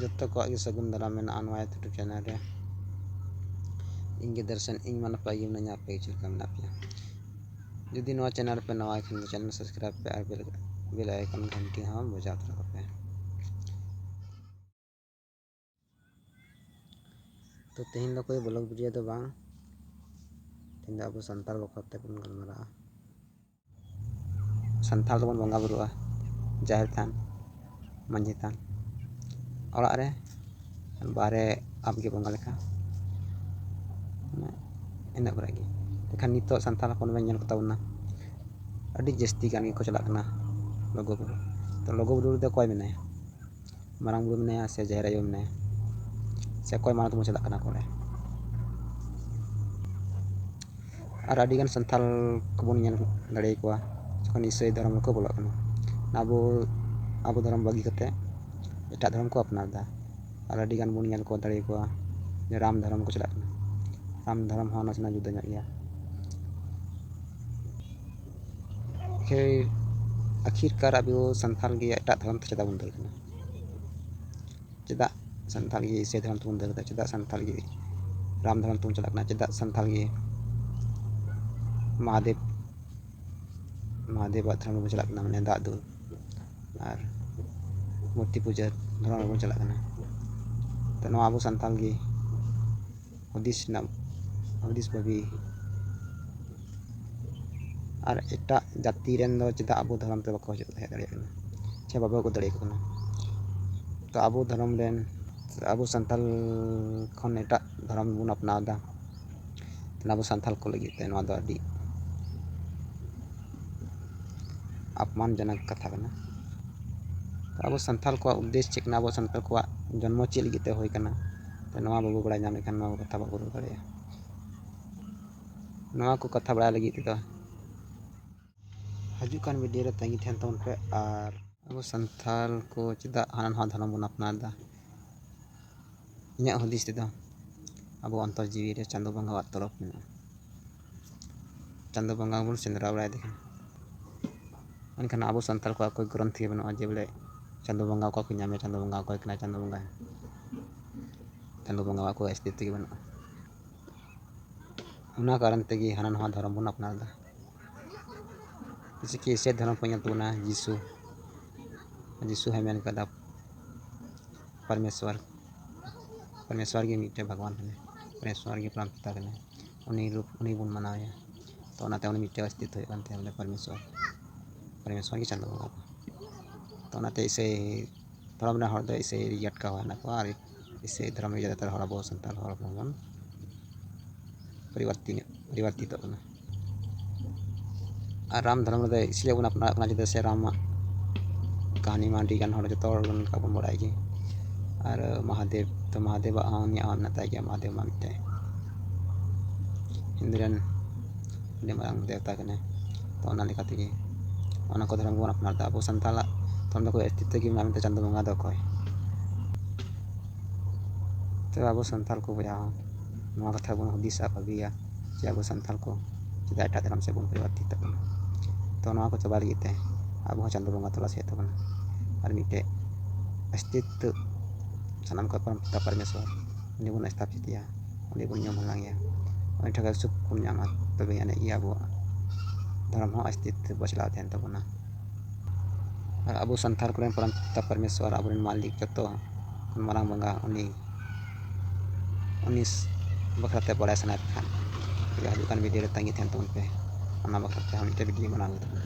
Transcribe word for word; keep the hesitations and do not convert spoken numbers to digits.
ᱡᱚᱛᱚ ᱠᱚᱣᱟᱜ ᱜᱮ ᱥᱟᱹᱜᱩᱱ ᱫᱟᱨᱟᱢ ᱢᱮᱱᱟᱜᱼᱟ ᱱᱚᱣᱟ YouTube ᱪᱮᱱᱮᱞ ᱨᱮ᱾ ᱤᱧ ᱜᱮ ᱫᱚᱨᱥᱚᱱ, ᱤᱧ ᱢᱟ ᱱᱟᱯᱟᱭ ᱜᱮ ᱢᱮᱱᱟᱹᱧᱟ, ᱟᱯᱮ ᱜᱮ ᱪᱮᱫ ᱞᱮᱠᱟ ᱢᱮᱱᱟᱜ ᱯᱮᱭᱟ? ᱡᱩᱫᱤ ᱱᱚᱣᱟ ᱪᱮᱱᱮᱞ ᱨᱮᱯᱮ ᱱᱟᱣᱟ ᱠᱷᱟᱱ ᱫᱚ ᱪᱮᱱᱮᱞ ᱥᱟᱵᱥᱠᱨᱟᱭᱤᱵᱽ ᱯᱮ ᱟᱨ ᱵᱮᱞ, ᱵᱮᱞ ᱟᱭᱠᱚᱱ ᱜᱷᱟᱱᱴᱤ ᱦᱚᱸ ᱵᱟᱡᱟᱣ ᱛᱚᱨᱟ ᱠᱟᱜ ᱯᱮ᱾ ᱛᱚ ᱛᱮᱦᱮᱧ ᱫᱚ ᱠᱳᱭ ᱵᱞᱚᱜ ᱵᱷᱤᱰᱤᱭᱳ ᱫᱚ ᱵᱟᱝ, ᱛᱮᱦᱮᱧ ᱫᱚ ᱟᱵᱚ ᱥᱟᱱᱛᱟᱲ ᱵᱟᱠᱷᱨᱟ ᱛᱮᱵᱚᱱ ᱜᱟᱞᱢᱟᱨᱟᱜᱼᱟ᱾ ᱥᱟᱱᱛᱟᱲ ᱫᱚᱵᱚᱱ ᱵᱚᱸᱜᱟ ᱵᱩᱨᱩᱜᱼᱟ ᱡᱟᱦᱮᱨ ᱛᱷᱟᱱ, ᱢᱟᱹᱡᱷᱤ ᱛᱷᱟᱱ, ᱚᱲᱟᱜ ᱨᱮ, ᱵᱟᱦᱨᱮ ᱟᱯᱜᱮ ᱵᱚᱸᱜᱟ ᱞᱮᱠᱟ, ᱢᱟᱱᱮ ᱤᱱᱟᱹᱜ ᱠᱚᱨᱮ ᱜᱮ᱾ ᱮᱱᱠᱷᱟᱱ ᱱᱤᱛᱚᱜ ᱥᱟᱱᱛᱟᱲ ᱦᱚᱯᱚᱱ ᱵᱚᱱ ᱧᱮᱞ ᱠᱚᱛᱟ ᱵᱚᱱᱟ, ᱟᱹᱰᱤ ᱡᱟᱹᱥᱛᱤ ᱜᱟᱱ ᱜᱮᱠᱚ ᱪᱟᱞᱟᱜ ᱠᱟᱱᱟ ᱞᱩᱜᱩᱵᱩᱨᱩ᱾ ᱛᱚ ᱞᱩᱜᱩᱵᱩᱨᱩ ᱨᱮᱫᱚ ᱚᱠᱚᱭ ᱢᱮᱱᱟᱭᱟ? ᱢᱟᱨᱟᱝ ᱵᱩᱨᱩ ᱢᱮᱱᱟᱭᱟ ᱥᱮ ᱡᱟᱦᱮᱨ ᱟᱭᱳ ᱢᱮᱱᱟᱭᱟ, ᱥᱮ ᱚᱠᱚᱭ ᱢᱟᱲᱟᱝ ᱛᱮᱵᱚᱱ ᱪᱟᱞᱟᱜ ᱠᱟᱱᱟ ᱚᱠᱚᱭ? ᱟᱨ ᱟᱹᱰᱤᱜᱟᱱ ᱥᱟᱱᱛᱟᱲ ᱠᱚᱵᱚᱱ ᱧᱮᱞ ᱫᱟᱲᱮᱭᱟᱠᱚᱣᱟ ᱡᱚᱠᱷᱚᱱ ᱤᱥᱟᱹᱭ ᱫᱷᱚᱨᱚᱢ ᱨᱮᱠᱚ ᱵᱚᱞᱚᱜ ᱠᱟᱱᱟ᱾ ᱟᱵᱚ, ᱟᱵᱚ ᱫᱷᱚᱨᱚᱢ ᱵᱟᱹᱜᱤ ᱠᱟᱛᱮ ᱮᱴᱟᱜ ᱫᱷᱚᱨᱚᱢ ᱠᱚ ᱟᱯᱱᱟᱨ ᱮᱫᱟ᱾ ᱟᱨ ᱟᱹᱰᱤᱜᱟᱱ ᱵᱚᱱ ᱧᱮᱞ ᱠᱚ ᱫᱟᱲᱮᱭᱟᱠᱚᱣᱟ ᱡᱮ ᱨᱟᱢ ᱫᱷᱚᱨᱚᱢ ᱠᱚ ᱪᱟᱞᱟᱜ ᱠᱟᱱᱟ᱾ ᱨᱟᱢ ᱫᱷᱚᱨᱚᱢ ᱦᱚᱸ ᱱᱟᱥᱮᱱᱟᱜ ᱡᱩᱫᱟᱹ ᱧᱚᱜ ᱜᱮᱭᱟ᱾ ᱟᱹᱠᱷᱤᱨ, ᱟᱹᱠᱷᱤᱨ ᱠᱟᱨ ᱟᱵᱚ ᱥᱟᱱᱛᱟᱲ ᱜᱮ ᱮᱴᱟᱜ ᱫᱷᱚᱨᱚᱢ ᱛᱮ ᱪᱮᱫᱟᱜ ᱵᱚᱱ ᱫᱟᱹᱲ ᱠᱟᱱᱟ? ᱪᱮᱫᱟᱜ ᱥᱟᱱᱛᱟᱲ ᱜᱮ ᱤᱥᱟᱹᱭ ᱫᱷᱚᱨᱚᱢ ᱛᱮᱵᱚᱱ ᱫᱟᱹᱲ ᱮᱫᱟ? ᱪᱮᱫᱟᱜ ᱥᱟᱱᱛᱟᱲ ᱜᱮ ᱨᱟᱢ ᱫᱷᱚᱨᱚᱢ ᱛᱮᱵᱚᱱ ᱪᱟᱞᱟᱜ ᱠᱟᱱᱟ? ᱪᱮᱫᱟᱜ ᱥᱟᱱᱛᱟᱲ ᱜᱮ ᱢᱚᱦᱟᱫᱮᱵ, ᱢᱚᱦᱟᱫᱮᱵᱟᱜ ᱫᱷᱚᱨᱚᱢ ᱨᱮᱵᱚᱱ ᱪᱟᱞᱟᱜ ᱠᱟᱱᱟ, ᱢᱟᱱᱮ ᱫᱟᱜ ᱫᱩᱞ ᱟᱨ ᱢᱩᱨᱛᱤ ᱯᱩᱡᱟᱹ ᱫᱷᱚᱨᱚᱢ ᱨᱮᱵᱚᱱ ᱪᱟᱞᱟᱜ ᱠᱟᱱᱟ? ᱛᱚ ᱱᱚᱣᱟ ᱟᱵᱚ ᱥᱟᱱᱛᱟᱲ ᱜᱮ ᱦᱩᱫᱤᱥ ᱨᱮᱱᱟᱜ, ᱦᱩᱫᱤᱥ ᱵᱷᱟᱹᱵᱤ᱾ ᱟᱨ ᱮᱴᱟᱜ ᱡᱟᱹᱛᱤ ᱨᱮᱱ ᱫᱚ ᱪᱮᱫᱟᱜ ᱟᱵᱚ ᱫᱷᱚᱨᱚᱢ ᱛᱮ ᱵᱟᱠᱚ ᱦᱤᱡᱩᱜ ᱦᱮᱡ ᱫᱟᱲᱮᱭᱟᱜ ᱠᱟᱱᱟ, ᱥᱮ ᱵᱟᱵᱚ ᱟᱹᱜᱩ ᱫᱟᱲᱮᱭᱟᱠᱚ ᱠᱟᱱᱟ? ᱛᱚ ᱟᱵᱚ ᱫᱷᱚᱨᱚᱢ ᱨᱮᱱ, ᱟᱵᱚ ᱥᱟᱱᱛᱟᱲ ᱠᱷᱚᱱ ᱮᱴᱟᱜ ᱫᱷᱚᱨᱚᱢ ᱵᱚᱱ ᱟᱯᱱᱟᱣ ᱮᱫᱟ, ᱛᱟᱦᱞᱮ ᱟᱵᱚ ᱥᱟᱱᱛᱟᱲ ᱠᱚ ᱞᱟᱹᱜᱤᱫ ᱛᱮ ᱱᱚᱣᱟ ᱫᱚ ᱟᱹᱰᱤ ᱟᱯᱢᱟᱱᱡᱚᱱᱚᱠ ᱠᱟᱛᱷᱟ ᱠᱟᱱᱟ᱾ ᱛᱚ ᱟᱵᱚ ᱥᱟᱱᱛᱟᱲ ᱠᱚᱣᱟᱜ ᱩᱫᱽᱫᱮᱥ ᱪᱮᱫ ᱠᱟᱱᱟ? ᱟᱵᱚ ᱥᱟᱱᱛᱟᱲ ᱠᱚᱣᱟᱜ ᱡᱚᱱᱢᱚ ᱪᱮᱫ ᱞᱟᱹᱜᱤᱫ ᱛᱮ ᱦᱩᱭ ᱠᱟᱱᱟ? ᱛᱚ ᱱᱚᱣᱟ ᱵᱟᱵᱚ ᱵᱟᱲᱟᱭ ᱧᱟᱢ ᱞᱮᱠᱷᱟᱱ ᱱᱚᱣᱟ ᱠᱚ ᱠᱟᱛᱷᱟ ᱵᱟᱵᱚ ᱨᱚᱲ ᱫᱟᱲᱮᱭᱟᱜᱼᱟ᱾ ᱱᱚᱣᱟ ᱠᱚ ᱠᱟᱛᱷᱟ ᱵᱟᱲᱟᱭ ᱞᱟᱹᱜᱤᱫ ᱛᱮᱫᱚ ᱦᱤᱡᱩᱜ ᱠᱟᱱ ᱵᱷᱤᱰᱤᱭᱳ ᱨᱮ ᱛᱟᱺᱜᱤ ᱛᱟᱦᱮᱱ ᱛᱟᱵᱚᱱ ᱯᱮ᱾ ᱟᱨ ᱟᱵᱚ ᱥᱟᱱᱛᱟᱲ ᱠᱚ ᱪᱮᱫᱟᱜ ᱦᱟᱱᱟ ᱱᱟᱣᱟ ᱫᱷᱚᱨᱚᱢ ᱵᱚᱱ ᱟᱯᱱᱟᱨ ᱮᱫᱟ? ᱤᱧᱟᱹᱜ ᱦᱩᱫᱤᱥ ᱛᱮᱫᱚ ᱟᱵᱚ ᱚᱱᱛᱚᱨ ᱡᱤᱣᱤ ᱨᱮ ᱪᱟᱸᱫᱳ ᱵᱚᱸᱜᱟᱣᱟᱜ ᱛᱚᱞᱚᱵ ᱢᱮᱱᱟᱜᱼᱟ᱾ ᱪᱟᱸᱫᱳ ᱵᱚᱸᱜᱟ ᱵᱚᱱ ᱥᱮᱸᱫᱽᱨᱟ ᱵᱟᱲᱟᱭᱮᱫᱮ ᱠᱟᱱᱟ, ᱢᱮᱱᱠᱷᱟᱱ ᱟᱵᱚ ᱥᱟᱱᱛᱟᱲ ᱠᱚᱣᱟᱜ ᱚᱠᱚᱭ ᱜᱨᱚᱱᱛᱷᱤ ᱜᱮ ᱵᱟᱹᱱᱩᱜᱼᱟ ᱡᱮ ᱵᱚᱞᱮ ᱪᱟᱸᱫᱚ ᱵᱚᱸᱜᱟ ᱚᱠᱟ ᱠᱚ ᱧᱟᱢᱮᱭᱟ, ᱪᱟᱸᱫᱚ ᱵᱚᱸᱜᱟ ᱚᱠᱚᱭ ᱠᱟᱱᱟᱭ, ᱪᱟᱸᱫᱚ ᱵᱚᱸᱜᱟ, ᱪᱟᱸᱫᱚ ᱵᱚᱸᱜᱟᱣᱟᱜ ᱠᱳᱭ ᱚᱥᱛᱤᱛᱛᱚ ᱜᱮ ᱵᱟᱹᱱᱩᱜᱼᱟ᱾ ᱚᱱᱟ ᱠᱟᱨᱚᱱ ᱛᱮᱜᱮ ᱦᱟᱱᱟ ᱱᱟᱣᱟ ᱫᱷᱚᱨᱚᱢ ᱵᱚᱱ ᱟᱯᱱᱟᱨ ᱮᱫᱟ᱾ ᱡᱮᱭᱥᱮ ᱠᱤ ᱤᱥᱟᱹᱭ ᱫᱷᱚᱨᱚᱢ ᱠᱚ ᱧᱮᱞ ᱛᱟᱵᱚᱱᱟ, ᱡᱤᱥᱩ, ᱡᱤᱥᱩ ᱦᱚᱸᱭ ᱢᱮᱱ ᱠᱟᱫᱟ, ᱯᱚᱨᱢᱮᱥᱣᱚᱨ, ᱯᱚᱨᱢᱮᱥᱣᱚᱨ ᱜᱮ ᱢᱤᱫᱴᱮᱱ ᱵᱷᱟᱜᱽᱣᱟᱱ ᱠᱟᱱᱟᱭ, ᱯᱚᱨᱢᱮᱥᱣᱚᱨ ᱜᱮ ᱯᱨᱟᱱ ᱯᱤᱛᱟ ᱠᱟᱱᱟᱭ, ᱩᱱᱤ ᱨᱩᱯ, ᱩᱱᱤ ᱵᱚᱱ ᱢᱟᱱᱟᱣᱮᱭᱟ᱾ ᱛᱚ ᱚᱱᱟᱛᱮ ᱩᱱᱤ ᱢᱤᱫᱴᱮᱱ ᱚᱥᱛᱤᱛᱛᱚ ᱦᱩᱭᱩᱜ ᱠᱟᱱ ᱛᱟᱭᱟ, ᱵᱚᱞᱮ ᱯᱚᱨᱢᱮᱥᱣᱚᱨ, ᱯᱚᱨᱢᱮᱥᱣᱚᱨ ᱜᱮ ᱪᱟᱸᱫᱚ ᱵᱚᱸᱜᱟ ᱠᱚ᱾ ᱛᱚ ᱚᱱᱟᱛᱮ ᱤᱥᱟᱹᱭ ᱫᱷᱚᱨᱚᱢ ᱨᱮᱱ ᱦᱚᱲ ᱫᱚ ᱤᱥᱟᱹᱭ ᱨᱮᱜᱮ ᱟᱴᱠᱟᱣ ᱦᱮᱱᱟᱜ ᱠᱚᱣᱟ, ᱟᱨ ᱤᱥᱟᱹᱭ ᱫᱷᱚᱨᱚᱢ ᱨᱮ ᱡᱟᱫᱟᱛᱟᱨ ᱦᱚᱲ, ᱟᱵᱚ ᱥᱟᱱᱛᱟᱲ ᱦᱚᱲ ᱦᱚᱯᱚᱱ ᱵᱚᱱ ᱯᱚᱨᱤᱵᱚᱨᱛᱤ-, ᱯᱚᱨᱤᱵᱚᱨᱛᱤᱛᱚᱜ ᱠᱟᱱᱟ᱾ ᱟᱨ ᱨᱟᱢ ᱫᱷᱚᱨᱚᱢ ᱨᱮᱫᱚ ᱤᱥᱞᱤᱭᱮ ᱵᱚᱱ ᱟᱯᱱᱟᱨᱚᱜ ᱠᱟᱱᱟ, ᱪᱮᱫᱟᱜ ᱥᱮ ᱨᱟᱢᱟᱜ ᱠᱟᱹᱦᱱᱤ ᱢᱟ ᱟᱹᱰᱤ ᱜᱟᱱ ᱦᱚᱲ ᱡᱚᱛᱚ ᱦᱚᱲ ᱚᱱᱠᱟ ᱵᱚᱱ ᱵᱟᱲᱟᱭ ᱜᱮ᱾ ᱟᱨ ᱢᱚᱦᱟᱫᱮᱵ, ᱛᱚ ᱢᱚᱦᱟᱫᱮᱵᱟᱜ ᱦᱚᱸ, ᱩᱱᱤᱭᱟᱜ ᱦᱚᱸ ᱢᱮᱱᱟᱜ ᱛᱟᱭ ᱜᱮᱭᱟ, ᱢᱚᱦᱟᱫᱮᱵ ᱢᱟ ᱢᱤᱫᱴᱮᱱ ᱦᱤᱱᱫᱩ ᱨᱮᱱ ᱟᱹᱰᱤ ᱢᱟᱨᱟᱝ ᱫᱮᱵᱛᱟ ᱠᱟᱱᱟᱭ᱾ ᱛᱚ ᱚᱱᱟ ᱞᱮᱠᱟ ᱛᱮᱜᱮ ᱚᱱᱟ ᱠᱚ ᱫᱷᱚᱨᱚᱢ ᱜᱮᱵᱚᱱ ᱟᱯᱱᱟᱨ ᱮᱫᱟ᱾ ᱟᱵᱚ ᱥᱟᱱᱛᱟᱲᱟᱜ ᱫᱷᱚᱨᱚᱢ ᱫᱚ ᱠᱳᱭ ᱚᱥᱛᱤᱛᱛᱚ ᱜᱮ ᱢᱮᱱᱟᱜᱼᱟ ᱢᱮᱱᱛᱮ, ᱪᱟᱸᱫᱚ ᱵᱚᱸᱜᱟ ᱫᱚ ᱚᱠᱚᱭ? ᱛᱚ ᱟᱵᱚ ᱥᱟᱱᱛᱟᱲ ᱠᱚ ᱵᱚᱭᱦᱟ ᱦᱚᱸ ᱱᱚᱣᱟ ᱠᱟᱛᱷᱟ ᱵᱚᱱ ᱦᱩᱫᱤᱥᱟ, ᱵᱷᱟᱹᱵᱤᱭᱟ ᱡᱮ ᱟᱵᱚ ᱥᱟᱱᱛᱟᱲ ᱠᱚ ᱪᱮᱫᱟᱜ ᱮᱴᱟᱜ ᱫᱷᱚᱨᱚᱢ ᱥᱮᱫ ᱵᱚᱱ ᱯᱚᱨᱤᱵᱚᱨᱛᱤᱛᱚᱜ ᱠᱟᱱᱟ᱾ ᱛᱚ ᱱᱚᱣᱟ ᱠᱚ ᱪᱟᱵᱟ ᱞᱟᱹᱜᱤᱫ ᱛᱮ ᱟᱵᱚ ᱦᱚᱸ ᱪᱟᱸᱫᱚ ᱵᱚᱸᱜᱟ ᱛᱚᱞᱟᱥ ᱦᱩᱭᱩᱜ ᱛᱟᱵᱚᱱᱟ᱾ ᱟᱨ ᱢᱤᱫᱴᱮᱡ ᱚᱥᱛᱤᱛᱛᱚ ᱥᱟᱱᱟᱢ ᱠᱷᱚᱱ ᱯᱟᱨᱚᱢ ᱯᱤᱛᱟ ᱯᱚᱨᱢᱮᱥᱣᱚᱨ, ᱩᱱᱤ ᱵᱚᱱ ᱥᱛᱷᱟᱯᱤᱛᱮᱭᱟ, ᱩᱱᱤ ᱵᱚᱱ ᱧᱩᱢ ᱦᱟᱞᱟᱝᱮᱭᱟ, ᱩᱱᱤ ᱴᱷᱮᱱ ᱠᱷᱚᱱ ᱥᱩᱠ ᱵᱚᱱ ᱧᱟᱢᱟ, ᱛᱚᱵᱮ ᱟᱹᱱᱤᱡ ᱜᱮ ᱟᱵᱚᱣᱟᱜ ᱫᱷᱚᱨᱚᱢ ᱦᱚᱸ ᱚᱥᱛᱤᱛᱛᱚ ᱵᱟᱧᱪᱟᱣ ᱛᱟᱦᱮᱱ ᱛᱟᱵᱚᱱᱟ᱾ ᱟᱨ ᱟᱵᱚ ᱥᱟᱱᱛᱟᱲ ᱠᱚᱨᱮᱱ ᱯᱚᱨᱚᱢ ᱯᱤᱛᱟ ᱯᱚᱨᱢᱮᱥᱣᱚᱨ, ᱟᱵᱚᱨᱮᱱ ᱢᱟᱹᱞᱤᱠ, ᱡᱚᱛᱚ ᱠᱷᱚᱱ ᱢᱟᱨᱟᱝ ᱵᱚᱸᱜᱟ, ᱩᱱᱤ, ᱩᱱᱤ ᱵᱟᱠᱷᱨᱟ ᱛᱮ ᱵᱟᱲᱟᱭ ᱥᱟᱱᱟᱭᱮᱫ ᱠᱷᱟᱱ, ᱦᱤᱡᱩᱜ ᱠᱟᱱ ᱵᱷᱤᱰᱤᱭᱳ ᱨᱮ ᱛᱟᱺᱜᱤ ᱛᱟᱦᱮᱱ ᱛᱟᱵᱚᱱ ᱯᱮ, ᱚᱱᱟ ᱵᱟᱠᱷᱨᱟ ᱛᱮ ᱦᱚᱸ ᱢᱤᱫᱴᱮᱱ ᱵᱷᱤᱰᱤᱭᱳ ᱵᱮᱱᱟᱣ ᱦᱩᱭᱩᱜ ᱛᱟᱵᱚᱱᱟ᱾